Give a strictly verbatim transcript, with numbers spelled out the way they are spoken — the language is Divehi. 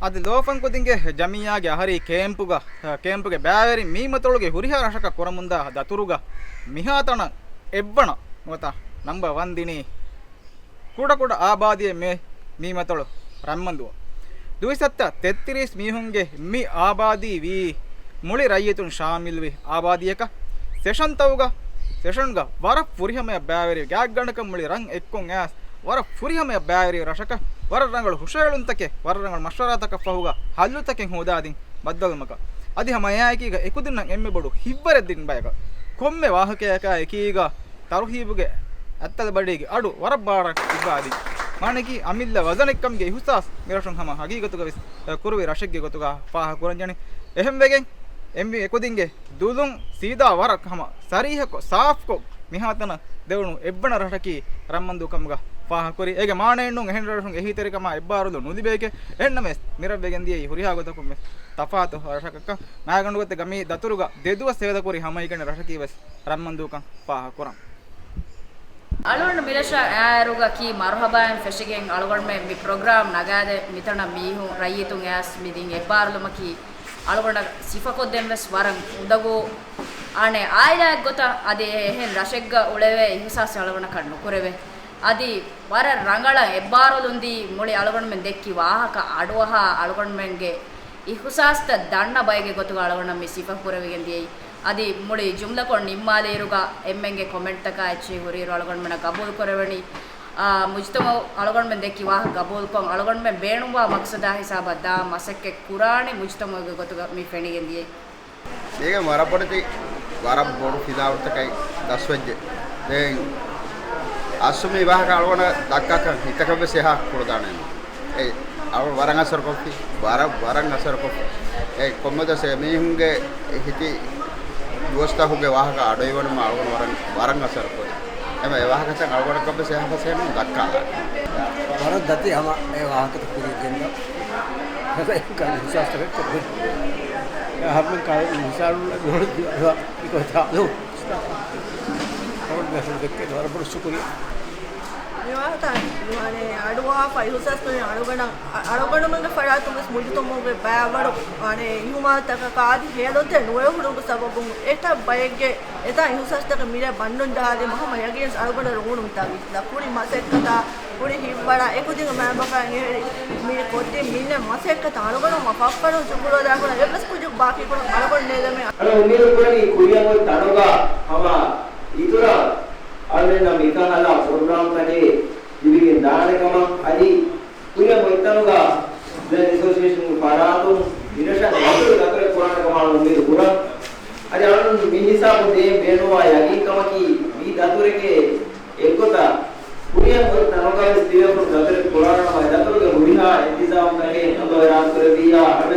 އަދި ލޯފަން ކުދިންގެ ޖަމިއްޔާގެ އަހަރީ ކޭމްޕުގަ، ކޭމްޕުގެ ބައިވެރިން މީމަތޮޅުގެ ހުރިހާ ރަށަކަށް ކުރަމުންދާ ދަތުރުގަ މިހާތަނަށް އެއްވަނަ ނުވަތަ ނަމްބަރ ވަން ދިނީ ކުޑަކުޑަ އާބާދީއެއް މި މީމަތޮޅު ރަންމަންދޫއަށް. ދުއިސައްތަ ތެއްތިރީސް މީހުންގެ މި އާބާދީ ވީ މުޅި ރައްޔިތުން ޝާމިލްވި އާބާދީއަކަށް. ސެޝަންތަކުގަ، ސެޝަންގަ ވަރަށް ފުރިހަމަޔަށް ބައިވެރި ގާތްގަނޑަކަށް މުޅި ރަށް އެއްކޮށް އައިސް ވަރަށް ފުރިހަމަޔަށް ބައިވެރި ރަށަކަށް ވަރަށް ރަނގަޅު ހުށަހެޅުންތަކެއް، ވަރަށް ރަނގަޅު މަޝްވަރާތަކަށް ފަހުގަ ހައްލުތަކެއް ހޯދާދިން ބައްދަލުމަކަށް. އަދި ހަމަ އެއާއެކީގަ އެކުދިންނަށް އެންމެ ބޮޑު ހިތްވަރެއް ދިން ބަޔަކަށް ކޮންމެ ވާހަކަޔަކާ އެކީގަ ތަރުހީބުގެ އަތްތަލަބަޑީގެ އަޑު ވަރަށް ބާރަށް އިއްވާދިން. މާނައަކީ އަމިއްލަ ވަޒަނެއްކަމުގެ އިހުސާސް މިރަށުން ހަމަ ހަގީގަތުގަ ވެސް ކުރުވި ރަށެއްގެ ގޮތުގަ ފާހަގަކުރަންޖެހެނީ. އެހެންވެގެން އެންމެ އެކުދިންގެ ދުލުން ސީދާ ވަރަށް ހަމަ ސަރީހަކޮށް، ސާފްކޮށް މިހާތަނަށް ދެވުނު އެއްވަނަ ރަށަކީ ރަންމަންދޫ ކަމުގަ ފާހަގަކުރި. އޭގެ މާނައެއްނޫން އެހެން ރަށުން އެހީތެރިކަމާ އެއްބާރުލު ނުލިބޭކޭ. އެހެންނަމަވެސް މިރަށް ވެގެންދިޔައީ ހުރިހާ ގޮތަކުން ވެސް ތަފާތު ރަށަކަށް. މާގަނޑުގަތެއްގަ މި ދަތުރުގަ ދެދުވަސް ސޭދަކުރި ހަމައެކަނި ރަށަކީ ވެސް ރަންމަންދޫކަން ފާހަގަކުރަން. އަޅުގަނޑު މިރަށަށް އައިއިރުގަ ކީ މަރުހަބާއިން ފެށިގެން އަޅުގަނޑުމެން މި ޕްރޮގްރާމް ނަގާދޭ މިތަނަށް މީހުން ރައްޔިތުން އައިސް މި ދިން އެއްބާރުލުމަކީ އަޅުގަނޑަށް ސިފަކޮށްދޭން ވެސް ވަރަށް އުނދަގޫ. އަނެއް އާއިލާއެއްގޮތަށް އަދި އެހެން ރަށެއްގަ އުޅެވޭ އިހުސާސް އަޅުގަނޑަކަށް ނުކުރެވޭ. އަދި ވަރަށް ރަނގަޅަށް އެއްބާރުލުން ދީ މުޅި އަޅުގަނޑުމެން ދެއްކި ވާހަކަ އަޑުއަހާ އަޅުގަނޑުމެންގެ އިހުސާސްތައް ދަންނަ ބައެއްގެ ގޮތުގަ އަޅުގަނޑަށް މި ސިފަ ކުރެވިގެން ދިޔައީ. އަދި މުޅި ޖުމްލަކޮށް ނިންމާލިއިރުގަ އެންމެންގެ ކޮމެންޓްތަކާ އެއްޗެހި ހުރިއިރު އަޅުގަނޑުމެންނަށް ގަބޫލު ކުރެވެނީ، އާ، މުޖްތަމަޢު އަޅުގަނޑުމެން ދެއްކި ވާހަކަ ގަބޫލުކޮށް އަޅުގަނޑުމެން ބޭނުންވާ މަޤްޞަދާ ހިސާބަށް ދާ މަސައްކަތް ކުރާނީ މުޖްތަމަޢުގެ ގޮތުގަ މި ފެނިގެން ދިޔައީ. މީގެ ވަރަށް ބޮޑެތި، ވަރަށް ބޮޑު ފިލާވަޅުތަކެއް ދަސްވެއްޖެ. ދެން އަސްލު މި ވާހަކަ އަޅުގަނޑަށް ދައްކާކަށް ހިތަކަށް ވެސް އެހާ ކުޅަދާނެ. އެ އަޅު ވަރަށް އަސަރުކޮށްފި، ވަރަށް، ވަރަށް އަސަރުކޮށްފި. އެ ކޮންމެ ދަސް އެމީހުންގެ ހިތި ދުވަސްތަކުގެ ވާހަކަ އަޑުއިވުނުމަށް އަޅުގަނޑު ވަރަށް، ވަރަށް އަސަރުކޮށް. އެމަ އެ ވާހަކަތައް އަޅުގަނޑަކަށް ވެސް އެހާ ފަސޭހަ ދައްކާލާ. ވަރަށް ދަތި ހަމަ އެ ވާހަކަތައް ކުރިއަށް ގެންދާ. ހަމަ އެކަން ހިސާބުތަކެއް ކޮށްގެން. އެ ހަރުމަން ކާލެ ހިސާބު ނޯޅި ދިވާ އިކޮތާލު. ކަމަން މެސެޖް ދެއްކެ ވަރަށް ބޮޑު ޝުކުރިއްޔާ. މިވާހަކަ ނުވާނެ އަޑުއަހާފަ އިހުސާސް ކުރި އަޅުގަނޑަށް، އަ-، އަޅުގަނޑުމެންގެ ފަރާތުން ވެސް މުޖުތަމަޢުގެ ބައިވަރު، އަނެ، އިހުމާލުތަކަކާ އަދި ހޭލުންތެރި ނުވެވުނު ސަބަބުން އެތައް ބައެއްގެ އެތާ އިހުސާސްތަކެއް މިރޭ ބަންނުން ޖަހާލީމަ ހަމަ ޔަގީން އަޅުގަނޑަށް ރޮނގުނު މިތާ ވިސްނާ ކުރި މަސައްކަތާ ކުރި ހިތްވަރާ އެކުދިންގެ މައިންބަފައިން އެހެރި މި ކޮށްދިން މިންނަ މަސައްކަތަށް އަޅުގަނޑު މަ ފައްފަރުން ޝުކުރު އަދާކުރަން އެއްވެސް ކުއްޖަކު ބާކީ ކުރަން އަޅުގަނޑު ނޭދެމޭ. އަޅު އުއްމީދު ކުރަނީ ކުރިއަށް އޮތް ތަނުގަ ހަމަ އިތުރަށް އަޅުގަނޑު މިކަހަލަ ޕްރޮގްރާމްތަކެއް ލިބިގެން ދާނެ ކަމަށް. އަދި ކުރިއަށް އޮތް ތަނުގަ ލެންޑް އެސޯސިއޭޝަންގެ ފަރާތުން މިރަށަށް ދަތުރެއް ދަތުރެއް ކުރާނެ ކަމަށް އަޅު އުއްމީދު ކުރަން. އަދި އަޅުގަނޑު މި ހިސާބުން ދޭން ބޭނުންވާ ޔަގީންކަމަކީ މި ދަތުރެކޭ އެއްގޮތަށް ކުރިއަށް އޮތް ތަނުގަވެސް ދިވެހި ދަތުރެއް ކުރާނަމަ، ދަތުރުގެ ހުރިހާ އިންތިޒާމްތަކެއް އަލްލާހު އިރާދަކުރެއްވިއްޔާ، އަޅު